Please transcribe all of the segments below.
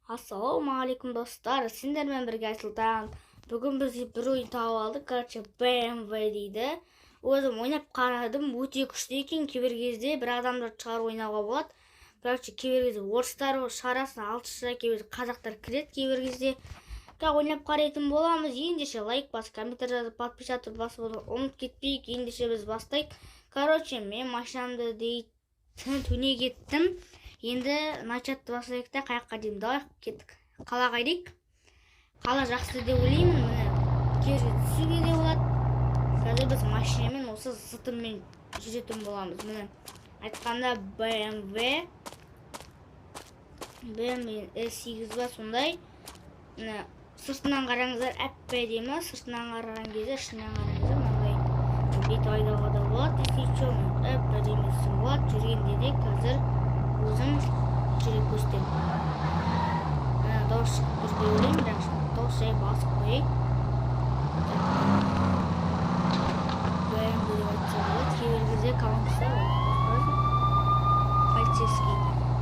Ассалаумағалейкум достар, сендермен бірге Айсұлтан. Бүгін біз бір ойын тауып алдық, короче, BMW дейді. Өзім ойнап қарадым, өте күшті екен. Кейбір кезде бір адамдар шығарып ойнауға болады. Короче, кейбір кезде орыстар шығарасың, алтыншы, кейбір қазақтар кіреді кейбір кезде. Так, ойнап қарайтын боламыз. Ендеше лайк басып, комментарий жазып, подписаться басып ұмытып кетпейік. Ендеше біз бастайық. Короче, мен машинамды дейтін түне кеттім. Енді начатты басайық та қаяққа дейін давай кеттік. Қалаға қайдайық. Қала жақсы деп ойлаймын. Міне жерге түсуге де болады. Қазір біз машинамен осы зытыммен жүретін боламыз. Міне айтқанда BMW BMW S8 ба сондай. Міне сыртынан қараңыздар, әп-әдемі. Сыртынан қараған кезде ішінен қараңыздар мынандай бет айдауға да болады. Если чё, әп-әдемі болады. Жүргенде де қазір өзім жүре көрсетемін. Дауыс шығып тұр деп ойлаймын, бірақ дауыс жай басып қояйық. BMW деп айтса болады. Кейбір кезде колонкасы полицейский.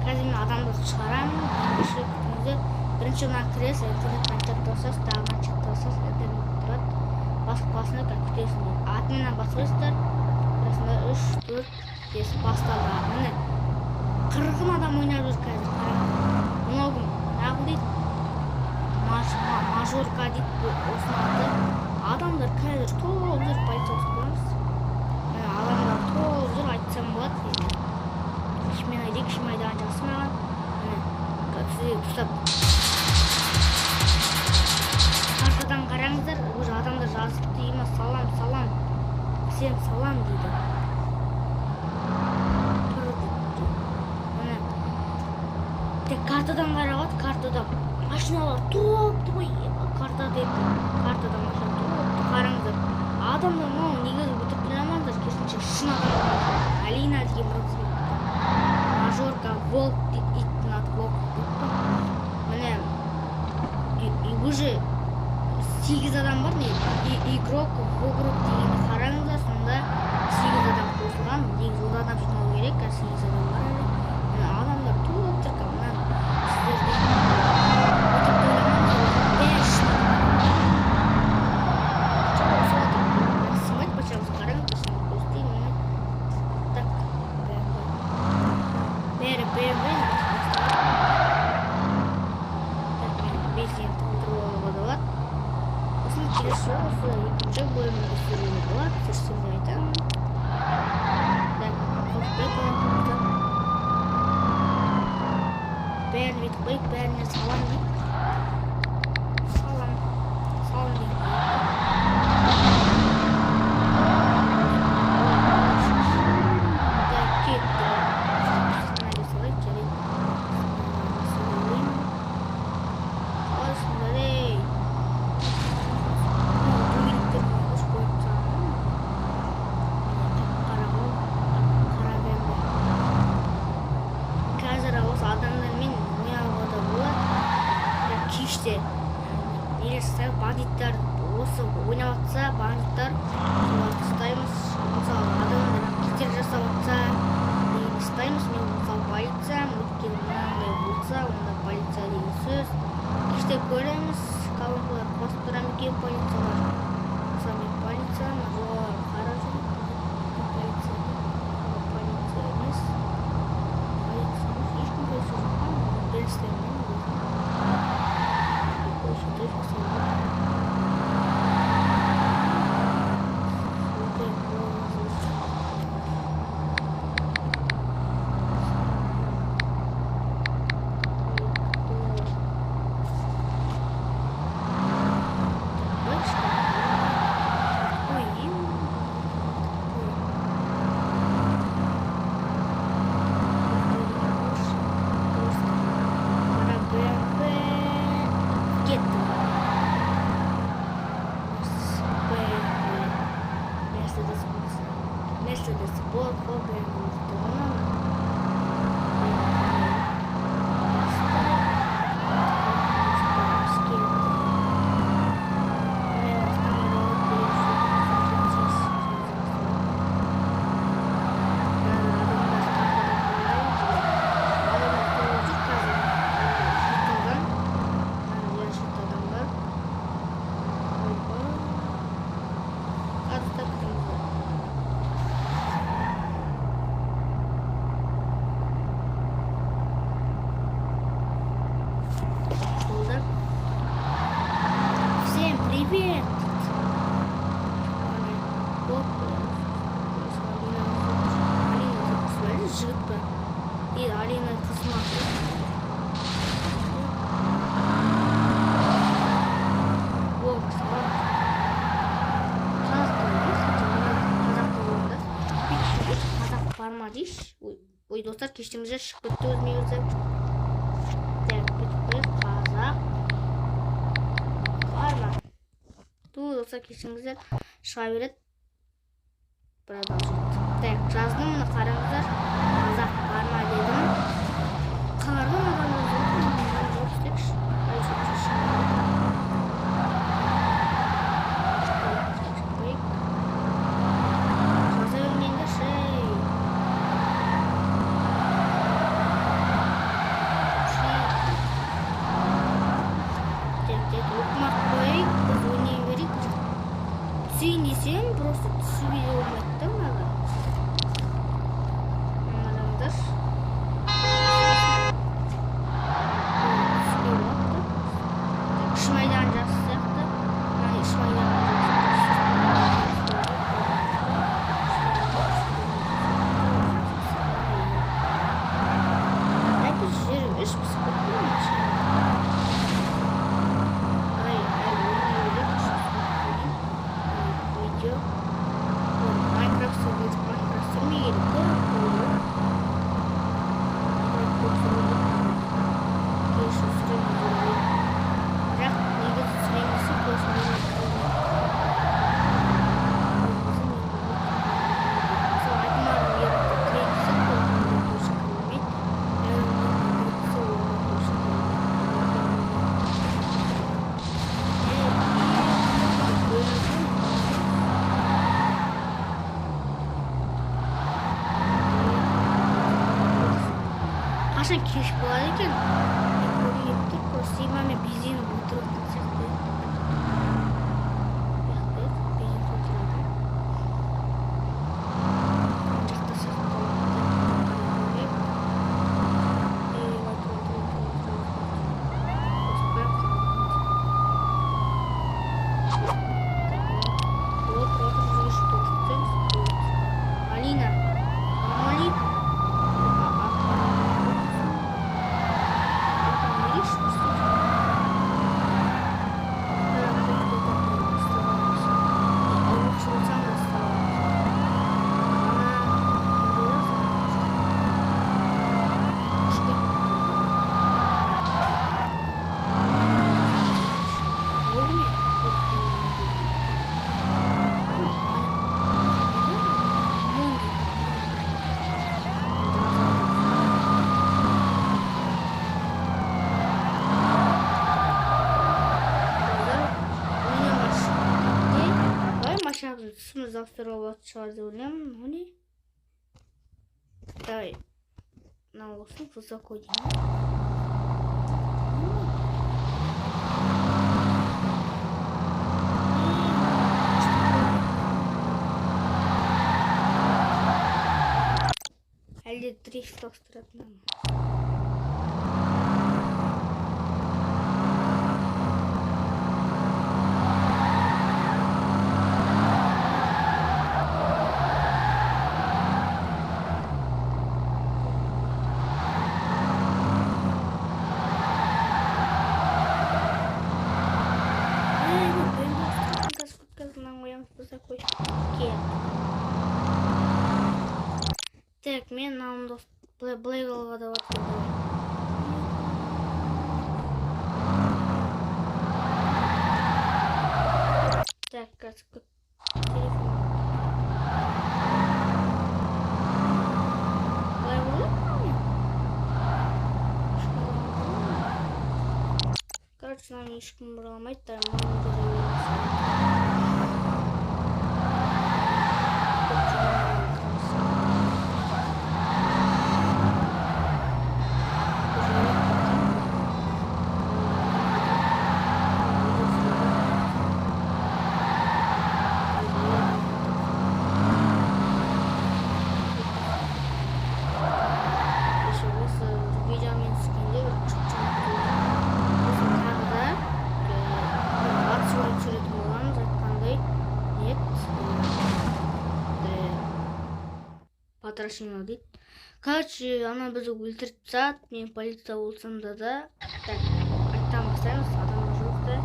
Қазір мен адамдарды шығарамын. Ендеше күтіңіздер. Бірінші мына кіресіз, интернет начат басасыз, тағы начат басасыз, интернет тұрады. Басып қаласыңдар, как күтесіңдер. Отмена басып қойсыздар. Арасында 3, 4, 5 басталды. Міне 40 адам ойнап жүр қазір, қараңыз. Мынау кім? Нағыл дейді. Мажорка дейді осының аты. Адамдар қазір толып жүр, полиция қосып қоямыз. Міне адамдар толып жүр, айтсам болады. Ішмен айдайық, ішім айдаған жақсы маған. Міне, сізге дұрыстап картадан қараңыздар, уже адамдар жазып деймі, салам, салам, всем салам дейді. Тұр дейді. Міне, тек картадан қарап, картада машиналар толыпты ғой, карта дейді. Картада машина толыпты, қараңыздар. Адамдар мынау негізі өтірік ойламаңыздар, керісінше шын адамдар. Алина деген бір қыз келіпті. Мажорка, Волк дейді, иттің аты Волк дейді. Міне, уже 8 адам бар. Не, игрок в дегенді қараңыздар, сонда 8 адам қосылған. Негізі 10 адам жиналу керек, қазір 8 адам бар әлі. Міне адамдар толып тұр. Мына сіздерде өтірік ойламаңыздар, бәрі шын адамдар. Снимать пожалуйста, қараңыздар, соны көрсетейін. Міне. Так, BMW. Бәрі BMW. Так, мен белгіні толтырып алуға да болады. Сосын келесі жолы осы екінші бөлімді түсіруге болады. Түсірсем де айтамын. Так, қосып қоямыз. Бәрін бүйтіп қояйық, бәріне салам дейік. Салам. Салам дейік. Так, кетті. Сценарий салайық, жарайды. Сөйлеймін. Қалайсыңдар, ей? Мынау дөңгелектерін қосып қойып тастаған. Міне, қап-қара ғой, қара BMW. Қазір осы адамдармен ойнауға да болады. Бірақ кеште нелер ұстайық, бандиттар осы ойнап жатса, бандиттар соларды ұстаймыз. Мысалы, адамдар қателік жасап жатса, деген ұстаймыз. Мен мысалы полициямын, өйткені мынандай болса, онда полиция деген сөз. Кеште көреміз, колонкалар қосып тұра ма екен полициялар. Мысалы, мен полициямын, жоғары қарап жүрмін. Полиция, полиция емес. Полиция емес, ешкім полиция жоқ қой. Білістер мен өзім. Осы точка салған. Сондай болыңыз. Ой, Достар, кешіріңіздер, шығып кетті өзіме өзі. Так, бүйтіп қояйық. Қазақ бар ма? Ту, достар, кешіріңіздер, шыға береді. Продолжить. Так, жаздым, мына қараңыздар. Қазақ бар ма дедім. Қалардан адам жоқ, жоқ істекші. Ай, жоқ, жаза бермеңдерші. Так, так, оқымай қояйық, біз ойнай берейік. Түсейін десем, просто түсуге де болмайды да маған. Қараңыздаршы. Түсуге болады да. Так, үш майдан жақсы сияқты. Мына үш майдан жақсы. Әйтеуір жер іш пысып кетті ғой машина. Ай, ай, ойнай берейік, іш пысып кетті. Видео. Майнкрафт түсіргенде Майнкрафт түсірмегелі көп болды. Майнкрафт көп түсіргенде келесі түсіремін деп ойлаймын. Бірақ негізі түсірейін десем, келесі мысалы Айтман ерікті кірейін десек, ол точно кірмейді. Ол точно кірмейді. Қашан кеш болады екен? Көрініп тұр, просто мен бензин отыратын сияқты. Бұяқта бензин толтырады. Ана жақта сияқты болады. Ей, отыр, отыр, отыр, отыр, отыр. Отыр, отыр, жүгірші толтырып. Алина, Али. Түсіміз ауыстыруға болатын шығар деп ойлаймын. О не? Давай. Мынау болсын, высоко деймін. Әлде дрифт ауыстыратын. Так, мен мынаны былай қылуға да болады. Так, қазір телефон. Былай болады ма? Короче, мынаны ешкім бұра алмайды. Потрашено дейді. Короче, ана бізді өлтіріп тастады. Мен полиция болсам да. Так, қайтадан бастаймыз. Адам жоқ та.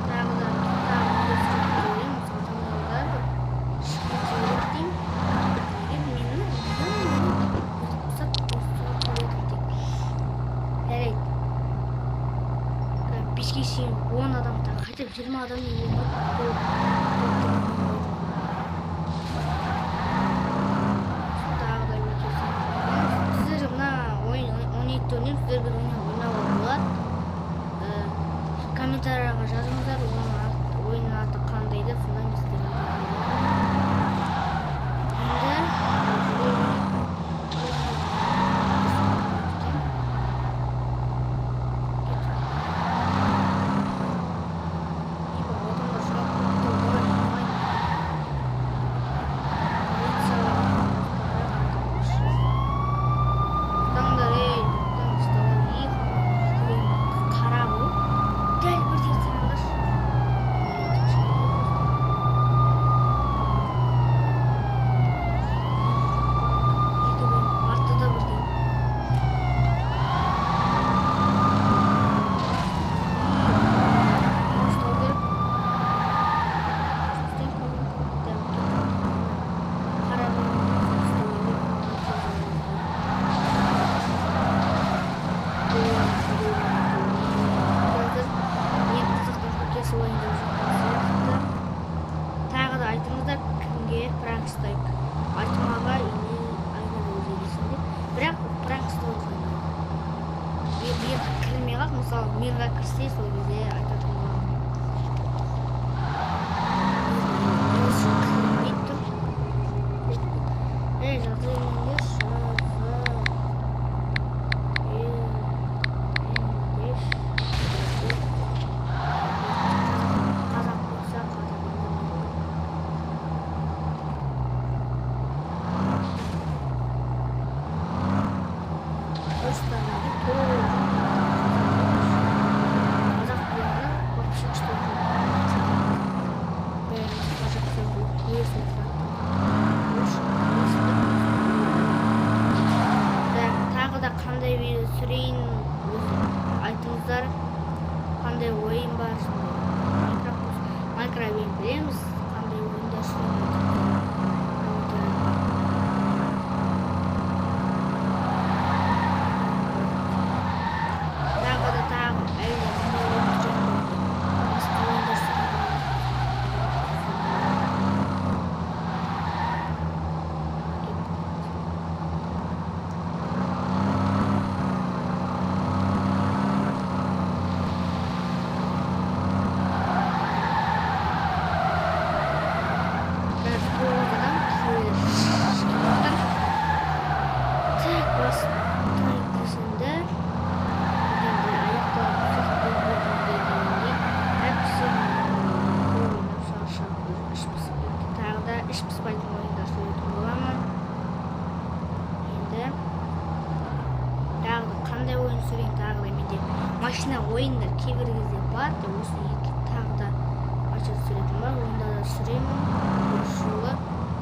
Тағы да, тағы 20 адам не болмайды. Тағы да видео. Сіздер мына ойын 12 ойнаймыз, сіздерге ойнауға болады. Комментарияға жазыңыздар, ойынның аты қандай деп, сонда мен сіздерге айтатын боламын. Енді адамдар шығып кетті, давай, давай. Полициялар, тоқтаңдар, ей, тоқтаңдар, ұстап қара ғой. Дәл бірдей қараңдаршы. Екі бөлім, арты да бірдей. Ұстау керек. Қара бөлімді ұстау керек. Қазір ең қызықты хоккей ойындап жатқан сияқты. Тағы да айтыңыздар, кімге пранк ұстайық? Айтмаға или Айнагүл десеңдер. Бірақ пранк ұстау бір кірмей қалды, мысалы, мирға кірсе, сол кезде айтатын боламын. Кірмей тұр. Ей, жаза бермеңдерші, жаза бермеңдерші. Қазақ болса, қазақ ойнамайды. Просто неге толық қазақ болғаны вообще күшті. Бәріміз қазақша өсіп Так, тағы да қандай видео түсірейін, айтыңыздар, қандай ойын бар сондай. Майнкрафт болса, Майнкрафт енді білеміз, қандай ойындар түсірейін, айтыңыздар. Тағы да тағы әлде қандай ойын түсірейін, басқа ойындар түсірейін. Қазір 9 адам күйеулер шығып. Так, бастайық десеңді. Енді аяқталып сияқты бүгінге дегендей. Әпсін көп ойнап шаршап, іш пысып кетті. Тағы да іш пыспайтын ойындар сөйлейтін боламын. Енді тағы да қандай ойын түсірейін, тағы да менде машина ойындар кейбір кезде бар. Де осы екі тағы да машина түсіретін бар, онда да түсіремін осы жолы.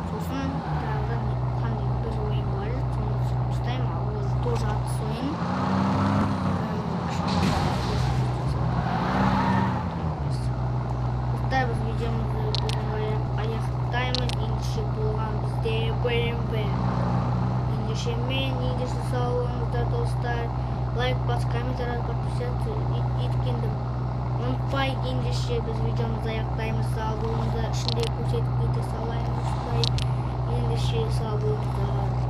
Сосын тағы да қандай бір ойын бар еді, соны түсіріп тастаймын. Ал ол тоже атыс ойын. Достар, біз видеомызды бүгін аяқтаймыз. Ендеше болған бізде BMW. Ендеше мен ендеше сау болыңыздар, достар. Лайк басып, комментарий подписаться еткенді ұмытпай. Ендеше біз видеомызды аяқтаймыз. Сау болыңыздар. Ішінде көрсетіп кете салайын осылай. Ендеше сау болыңыздар.